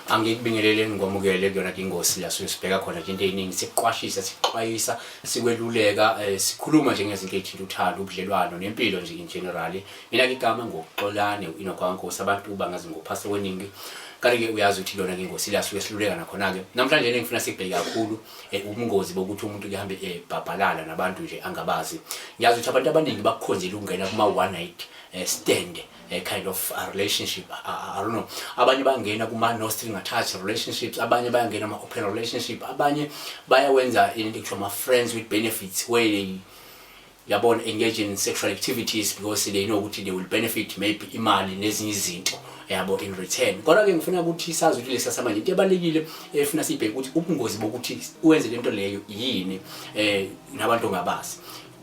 Angikubingelele, ngikwamukele kuyona ke ingosi la suke sibheka khona nje into ey'ningi, sikuqwashisa, sikuxwayisa, sikweluleka, sikhuluma nje ngezinto ey'thinta uthando, ubudlelwano nempilo nje in general. Mina-ke igama nguXolane u-Enoch waNkosi, abantu bangazi ngoPhasa Weningi. Kanti-ke uyazi ukuthi kuyona ke ingosi la suke siluleka nakhona-ke. Namhlanje engifuna sikubheke kakhulu ubungozi bokuthi umuntu kuhambe ebhabhalala nabantu nje angabazi. Ngiyazi ukuthi abantu abaningi bakukhonzile ukungena kuma-one night stand a kind of a relationship. I don't know, abanye bayangena kuma no string attached relationships, abanye bayangena ama open relationship, abanye bayawenza into ekuthiwa ama friends with benefits, where they, yabona, engage in sexual activities because they know ukuthi they will benefit maybe imali nezinye izinto, yabo, in return. Kodwa ke ngifuna ukuthi sazi ukuthi lesa samanje into ebalekile efuna sibheke ukuthi ubungozi bokuthi uwenze lento leyo yini nabantu ongabazi.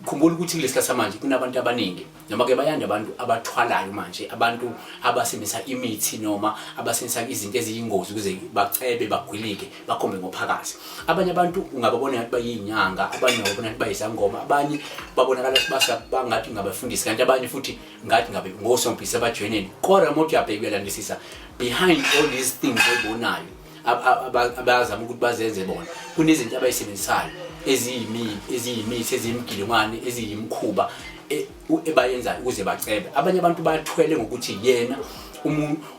Khumbula ukuthi kulesi samanje kunabantu abaningi, noma ke bayanda abantu abathwalayo manje, abantu abasebenzisa imithi noma abasebenzisa izinto eziyingozi ukuze bacebe, bagwilike, bakhombe ngophakathi. Abanye abantu ungababona ngathi bayinyanga, abanye ungababona ngathi bayizangoma, abanye babonakala basa bangathi ngabafundisi, kanti abanye futhi ngathi ngabe ngosomphisi abajoyineni. Kodwa uma uthi uyabheka, uyalandisisa behind all these things oyibonayo abazama ukuthi bazenze bona, kunezinto abayisebenzisayo eziyimithi, eziyimgilingwane, eziyimkhuba ebayenzayo ukuze bacebe. Abanye abantu bathwele ngokuthi yena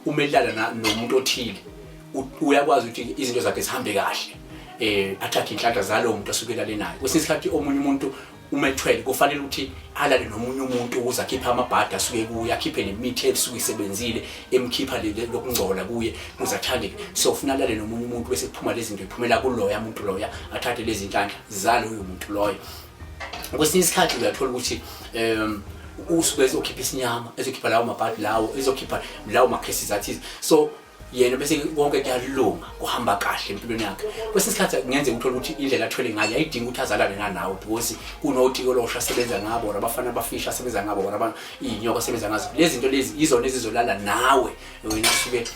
umelala nomuntu othile, uyakwazi ukuthi izinto zakhe zihambe kahle, athathe inhlanhla zalowo muntu asuke elale naye. Kwesinye isikhathi omunye umuntu umethwele kufanele ukuthi alale nomunye umuntu ukuze akhiphe amabhadi asuke kuye, akhiphe nemithi esuke isebenzile emkhipha lokungcola kuye ukuze athandeke. So ufuna alale nomunye umuntu, bese kuphuma lezi zinto, iphumela kuloya muntu loya, athathe lezi nhlanhla zaloyo muntu loyo. Kwesinye isikhathi uyathola ukuthi usuke ezokhipha isinyama, ezokhipha lawo mabhadi lawo, ezokhipha lawo ma-cases athize, so yena bese konke kuyalunga, kuhamba kahle empilweni yakhe. Kwesinye isikhathi kungenzeka uthole ukuthi indlela athwele ngayo ayidingi ukuthi azalane nanawe, because kunotikolosha asebenza ngabo, or abafana abafisha asebenza ngabo, or iy'nyoka asebenza ngazo. Lezi zinto lezi izona ezizolala nawe wena usuke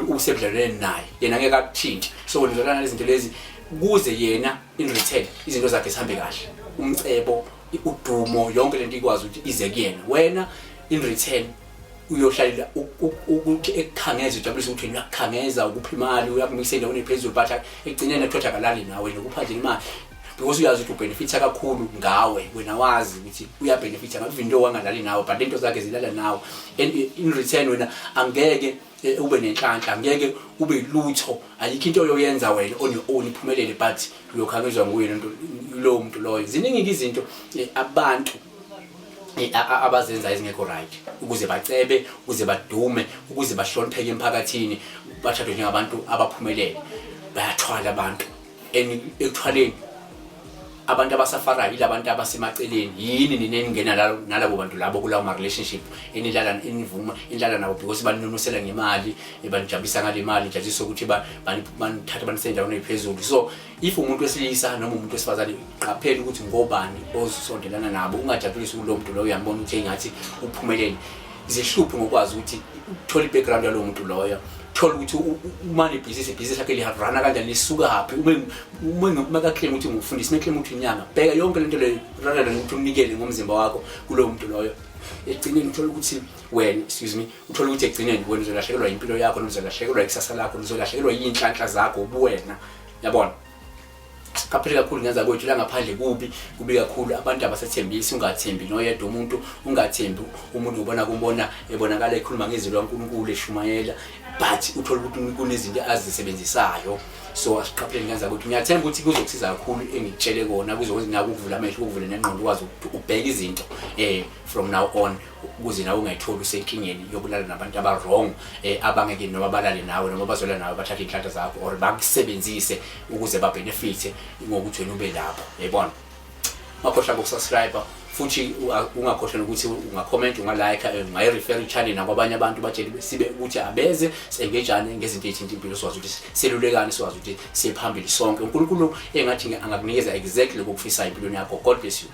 usebudlelwaneni naye, yena ngeke akuthinte. So wena uzolala nalezi zinto lezi kuze yena in return izinto zakhe zihambe kahle, umcebo, udumo, yonke lento ikwazi ukuthi ize kuyena. Wena in return uyohlalela ukuthi ekukhangeze, ujabulise ukuthi wena uyakukhangeza, ukupha imali, uyakumisa endaweni ephezulu, but ekugcineni athothi akalali nawe, nokupha nje imali because uyazi ukuthi ubenefitha kakhulu ngawe. Wena wazi ukuthi uyabenefitha ngabe into wangalali nawe, but into zakhe zilala nawe, and in return wena angeke ube nenhlanhla, angeke ube lutho, ayikho into oyoyenza wena on your own iphumelele, but uyokhangezwa nguye lowo muntu loyo. Ziningi izinto abantu abazenza ezingekho right ukuze bacebe, ukuze badume, ukuze bahlonipheke emphakathini, bathathwe njengabantu abaphumelele. Bayathwala abantu, and ekuthwaleni abantu abasafarayo yilabantu abasemaceleni. Yini nina eningena nalabo bantu labo kulawo ma-relationship, enilala, enivuma enilala nabo because baninonusela ngemali, banijabulisa ngale mali, nijabulisa ukuthi banithatha banisendaweni ephezulu. So if umuntu wesilisa noma umuntu wesifazane, qaphela ukuthi ngobani osondelana nabo. Ungajabulisi kulowo muntu loyo uyambona ukuthi engathi uphumelele. Zihluphe ngokwazi ukuthi uthole i-background yalowo muntu loyo, thola ukuthi umane ibhizinisi, ibhizinisi lakhe lirana kanjani, lisukaphi. Uma ka-claim ukuthi ngufundisi, uma claim ukuthi inyanga, bheka yonke lento leyo rather than ukuthi unikele ngomzimba wakho kulowo muntu loyo. Ekugcineni uthola ukuthi wena, excuse me, uthola ukuthi ekugcineni wena uzolahlekelwa impilo yakho, noma uzolahlekelwa ikusasa lakho, uzolahlekelwa iy'nhlanhla zakho ubuwena, yabona. Siqaphele kakhulu ngenza kwethu la ngaphandle, kubi, kubi kakhulu. Abantu abasathembisi, ungathembi noyedwa umuntu, ungathembi umuntu ubona kumbona ebonakala ekhuluma ngezwi likaNkulunkulu, eshumayela, but uthola ukuthi kunezinto azisebenzisayo. So asiqaphele ngenza ukuthi ngiyathemba ukuthi kuzokusiza kakhulu engikutshele kona, kuzokwenza nako ukuvula amehlo, ukuvula nengqondo, ukwazi ukuthi ubheke izinto from now on, ukuze nawe ungayitholi usenkingeni yokulala nabantu aba-wrong, abangeke noma balale nawe noma bazolala nawe, bathathe iy'nhlanhla zakho or bakusebenzise ukuze babenefithe ngokuthi wena ube lapho, yayibona. Ungakhohlwa ukusubscribe, futhi ungakhohlwa nokuthi ungacomment, ungalike, ungayi-refer i-channel nakwabanye abantu, batshele sibe ukuthi abeze si-engage-ane ngezinto ey'thinta impilo, sikwazi ukuthi selulekane, sikwazi ukuthi siye phambili sonke. UNkulunkulu engathi angakunikeza exactly lokukufisayo empilweni yakho. God bless you.